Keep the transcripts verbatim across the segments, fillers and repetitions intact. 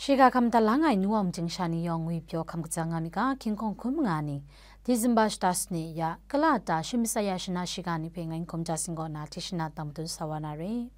Shiga hkam da lang ai nu wa myit sha ni yawng ngwi pyaw hkam katsang nga mi ga, hkying hkawng hkun manga ni, Disemba shata sani ya, kala ta shi masai ya shana shiga ni hpe ngai n hkum ja sing kaw na, hti shana tang matun sa wa na re.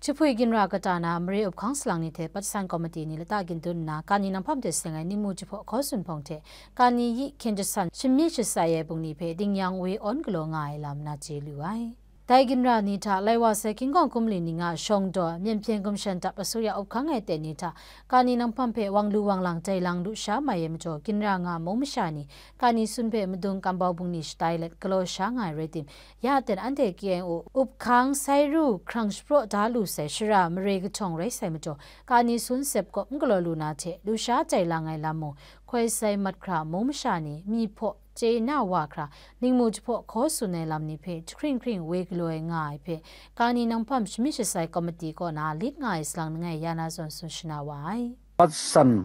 Jahpui ginra kata na mare up hkang salang ni hte patsan komiti ni lata gindun nna, kani nanghpam hte seng ai ningmu jahpaw hkaw tsun hpawng hte, kani yi hkyen jasan shamyi shasai ai bungli hpe dingyang we awn galaw nga ai lam na chye lu ai. Dai ginra ni hta lai wa sai hkying hkawng hkun mali ni nga shawng daw, myen hpyen gumshan dap asuya up hkang ai ten ni hta, kani nanghpam hpe wang lu wang lang dai lang lu sha mai ai majaw, ginra nga mung masha ni, kani sun hpe madung kambau bungli shatai let galaw sha nga ai rai tim, ya ten anhte K N O up hkang sai ru hkrang shapraw da lu sai shara mare kahtawng rai sai majaw, kani sun sep kaw n galaw lu na hte, lu sha tai lang ai lam mung, hkoi sai mat hkra mung masha ni, mi hpaw chye na wa hkra, ningmu jahpaw hkaw tsun ai lam ni hpe jahkring hkring we galaw ai nga ai hpe, kani nanghpam shamyi shasai komiti kaw na lit nga ai salang langai ya na zawn tsun shana wa ai. Patsan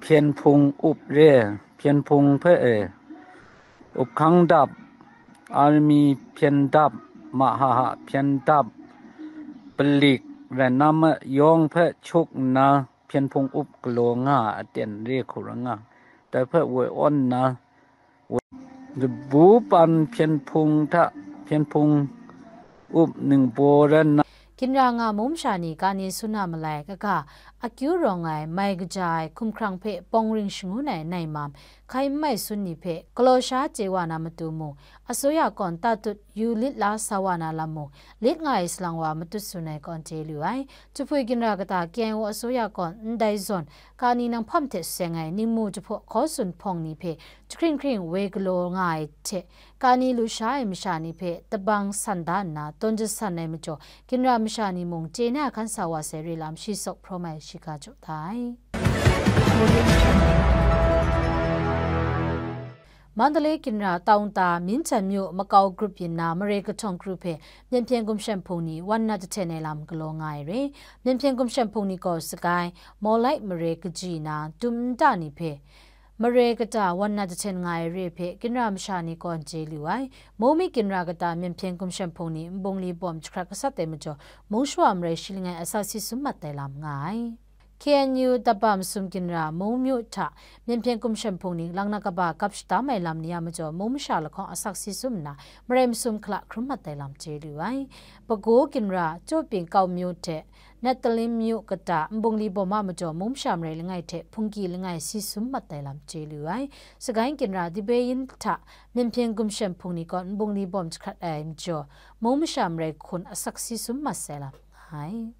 hpyen hpung up re, hpyen hpung hpe e, up hkang dap, army hpyen dap, mahaha hpyen dap, palik rai na ma yawng hpe chuk nna hpyen hpung up galaw nga a aten re hku ra nga, dai hpe woi awn nna, Dabu pan hpyen hpung hta hpyen hpung up ningbaw rai nna, ginra nga mung masha ni kani sun a malai kaga, akyu rawng ai, mai kaja ai, hkumhkrang hpe pawng ring shangun ai nai mam, hkai n mai sun ni hpe galaw sha chye wa na matu mung, asuya kawn tatut yu lit la sa wa na lam mung, lit nga ai salang wa matut tsun ai kawn chye lu ai. Jahpui ginra kata K N O asuya kawn ndai zawn, kani nanghpam hte seng ai ningmu jahpaw hkaw tsun hpawng ni hpe jahkring hkring woi galaw nga ai hte, kani lu sha ai masha ni hpe tabang san da nna tawn jasan ai majaw, ginra masha ni mung chye na hkan sa wa sai re lam shi sawk hprawm ai shiga jaw da ai. Mandalay ginra Taungta, Mintan myu makau grup yin na mare kahtawng kru hpe myen hpyen gumshan hpung ni wan na jahten ai lam galaw nga ai re. Myen hpyen gumshan hpung ni gaw sagai, Mawlai mare kaji na dum nta ni hpe mare kata wan na jahten nga ai re hpe ginra masha ni kawn chye lu ai. Mumi ginra kata myen hpyen gumshan hpung ni nbungli bawm jahkrat gasat ai majaw, mung shawa marai shi langai asak si sum mat ai lam nga ai. K N U daba masum ginra mung myu hta myen hpyen gumshan hpung ni lang na kaba gap shatam ai lam ni a majaw, mung masha lahkawng asak si sum nna, marai masum hkala hkrum mat ai lam chye lu ai. Pagaw ginra Chawping kau myu hte Nettalin myu kata nbungli bawm a majaw, mung masha marai langai hte hpungki langai si sum mat ai lam chye lu ai. Sagai ginra Dibeyin hta myen hpyen gumshan hpung ni kawn nbungli bawm jahkrat ai majaw, mung masha marai hkun asak si sum mat sai lam nga ai.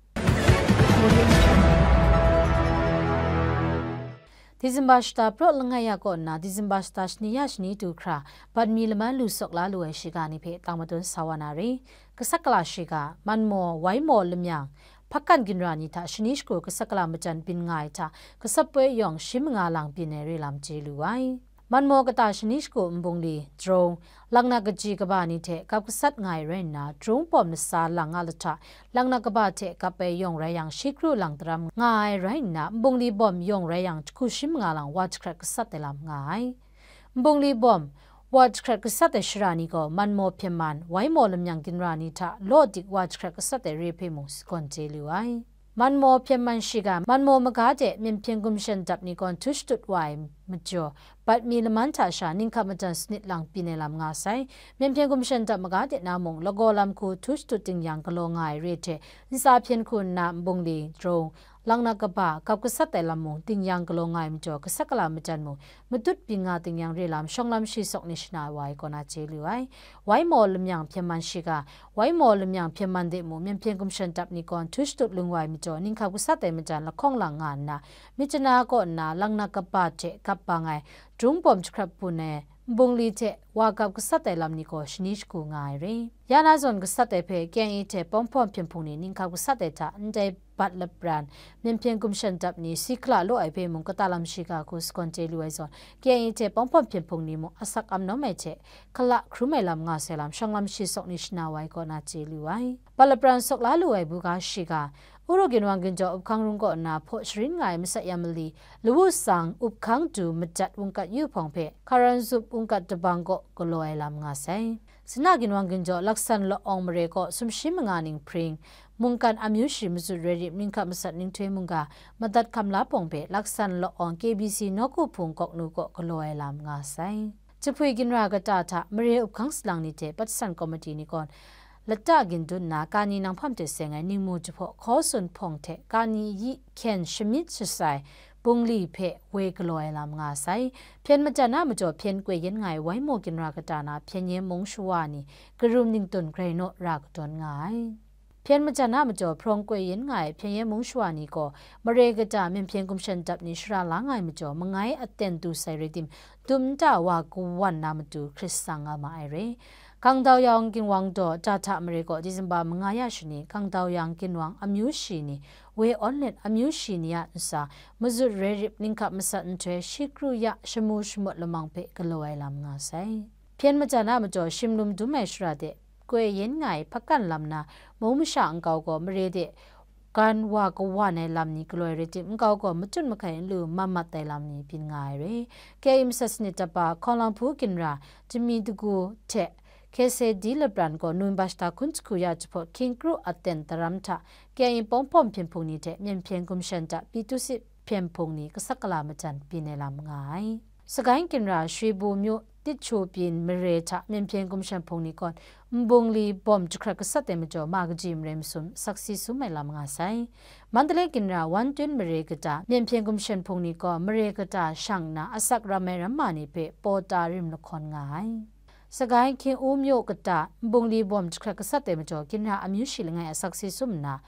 Disemba shata praw langai ya kaw nna, Disemba shata shani ya shani du hkra, bat mi laman lu sawk la lu ai shiga ni hpe tang madun sa wa na re. Gasat gala shiga, Manmaw, Waimaw, Lamyang, Hpakan ginra ni hta shani shagu gasat gala majan byin nga ai hta, gasat poi yawng shi manga lang byin ai re lam chye lu ai. Manmaw kata shani shagu nbungli, Drung, Langnak kaji kaba ni hte gap gasat nga ai rai nna, Drung bawm lasa lang a lahta, Langnak kaba hte gap ai yawng rai yang, shi kru lang daram nga ai rai nna, nbungli bawm yawng rai yang, jahku shi manga lang wa jahkrat gasat ai lam nga ai. Nbungli bawm wa jahkrat gasat ai shara ni gaw, Manmaw hpyen man, Waimaw lamyang ginra ni hta law dik wa jahkrat gasat ai re hpe mung sagawn chye lu ai. Manmaw hpyen man shiga, Manmaw maga de myen hpyen gumshan dap ni gawn htu shatut wa ai majaw, bat mi laman hta sha ninghkap majan sanit lang byin ai lam nga sai. Myen hpyen gumshan dap maga de na mung, lagaw lam hku htu shatut dingyang galaw nga ai re hte, ntsa hpyen hku nna nbungli, Drung, Langnak kaba, gap gasat ai lam mung, dingyang galaw nga ai majaw, gasat gala majan mung, matut byin nga dingyang re lam, shawng lam shi sawk ni shana wa ai kaw na chye lu ai. Waimaw lamyang hpyen man shiga, Waimaw lamyang hpyen man de mung, myen hpyen gumshan dap ni gawn htu shatut lung wa ai majaw, ninghkap gasat ai majan lahkawng lang nga nna, myit chana kaw nna, Langnak kaba hte gap bang ai, Drung bawm jahkrat bun ai, nbungli hte wa gap gasat ai lam ni gaw shani shagu nga ai re. Ya na zawn gasat ai hpe K N A hte Pawng Hpawn hpyen hpung ni ninghkap gasat ai hta, ndai bat lapran, myen hpyen gumshan dap ni si hkala law ai hpe mung kata lam shiga hku sagawn chye lu ai zawn, K N A hte Pawng Hpawn hpyen hpung ni mung asak am nawm ai hte, hkala hkrum ai lam nga sai lam, shawng lam shi sawk ni shana wa ai kaw na chye lu ai. Bat lapran sawk la lu ai buga shiga, Uru ginwang ginjaw up hkang rung kaw nna hpaw sharin nga ai masat ya mali, lawu tsang up hkang du madat wungkat yu hpawng hpe, hkaran zup wungkat dabang kaw galaw ai lam nga sai. Sina ginwang ginjaw laksan lawawng mare kaw sumshi manga ning hpring, mungkan amyu shi mazut rai rip ninghkap masat ninghtoi mungga madat hkam la pawng hpe laksan lawawng K B C nawku hpung kawk nu kaw galaw ai lam nga sai. Jahpui ginra kata hta mare up hkang salang ni hte patsan komiti ni kawn lata gindun nna kani nang hpam hte seng ai ningmu jahpaw hkaw tsun hpawng hte kani yi hkyen shamyit shasai bungli hpe woi galaw ai lam nga sai. Hpyen majan a majaw hpyen koi yen nga ai Waimo ginra kata na hpyen yen mung shawa ni karum ningtun grai naw ra kadawn nga ai. Hpyen majan a majaw hprawng koi yen nga ai hpyen yen mung shawa ni gaw mare kata myen hpyen gumshan dap ni shara la nga ai majaw mangai aten du sai rai tim, dum nta wa kawan na matu hkrit sang nga ma ai re. Kangdau yang ginwang daw Jahta mare kaw Disemba manga ya shani, Kangdau yang ginwang amyu shi ni, woi awn let amyu shi ni a ntsa, mazut rai rip ninghkap masat nhtoi shi kru ya shamu shamut lamang hpe galaw ai lam nga sai. Hpyen majan a majaw shim lum dum ai shara de, koi yen nga ai hpakan lam na, mung masha nkau gaw mare de, gan wa kawan ai lam ni galoi rai tim, nkau gaw matut mahkai n lu mat mat ai lam ni byin nga ai re. K I masat sanit tapa, Hkawng Langhpu ginra, Jami Dagu hte K S A D Lapran gaw November shata hkun jahku ya jahpawt hkying kru aten daram hta K I pawng hpawm hpyen hpung ni hte myen hpyen gumshan hta Pitusit hpyen hpung ni kasak kala majan byin ai lam nga ai. Sagai ginra Shwibu myu Titchu byin mare hta myen hpyen gumshan hpung ni kawn nbungli bawm jahkrat gasat ai majaw ma kaji marai masum saksi sum ai lam nga sai. Mandalay ginra Wantun mare kata myen hpyen gumshan hpung ni gaw mare kata shang nna asak ram ai ramma ni hpe paw ta rim lahkawn nga ai. Sagai Hkyin-u myu kata nbungli bawm jahkrat gasat ai majaw ginra amyu shi langai a saksi sum nna,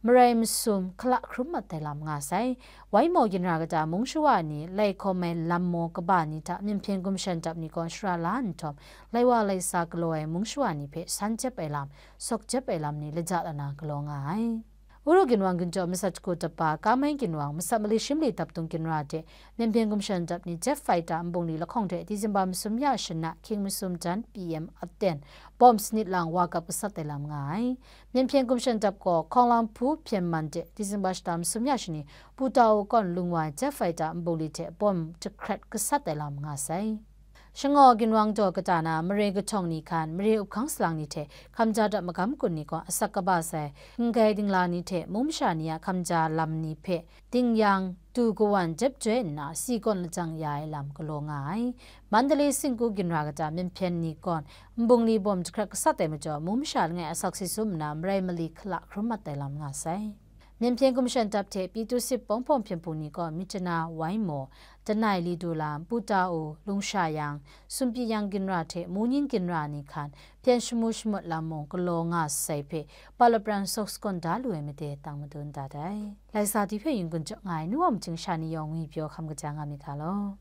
marai masum hkala hkrum mat ai lam nga sai. Waimo ginra kata mung shawa ni lai hkawm ai lam maw kaba ni hta myen hpyen gumshan dap ni gaw shara la nhtawm, lai wa lai sa galaw ai mung shawa ni hpe san jep ai lam, sawk jep ai lam ni laja lana galaw nga ai. Uru ginwang ginjaw masat jahku tapa, Kamai ginwang masat mali shimli daptung ginra hte myen hpyen gumshan dap ni jet fighter nbungli lahkawng hte Disemba masum ya shana hkying masum jan P M aten bawm sanit lang wa kap gasat ai lam nga ai. Myen hpyen gumshan dap gaw Hkawng Langhpu hpyen man de Disemba shata masum ya shani, Putau kawn lung wa jet fighter nbungli hte bawm jahkrat gasat ai lam nga sai. Shangaw ginwang daw kata na mare kahtawng ni hkan, mare up hkang salang ni hte hkamja dap magam kun ni gaw asak kaba sai, ngai dingla ni hte mung masha ni a hkamja lam ni hpe dingyang du kawan jep joi nna si kawn lajang ya ai lam galaw nga ai. Mandalay singku ginra kata myen hpyen ni gawn nbungli bawm jahkrat gasat ai majaw, mung masha langai a saksi sum nna marai mali hkala hkrum mat ai lam nga sai. Myen hpyen gumshan dap hte Pitusit pawng hpawm hpyen hpung ni gaw Myitkyina, Waimo, Danai, Lidulam, Putau, Lungshayang, Sunpyiyang ginra hte Munyin ginra ni hkan hpyen shamu shamut lam mung galaw nga sai hpe, palapran sawk sagawn da lu ai made tang madun dat ai. Laisa ti hpe yin kun jaw nga ai nu wa majing sha ni yawng ngwi pyaw hkam kaja nga myit ga law.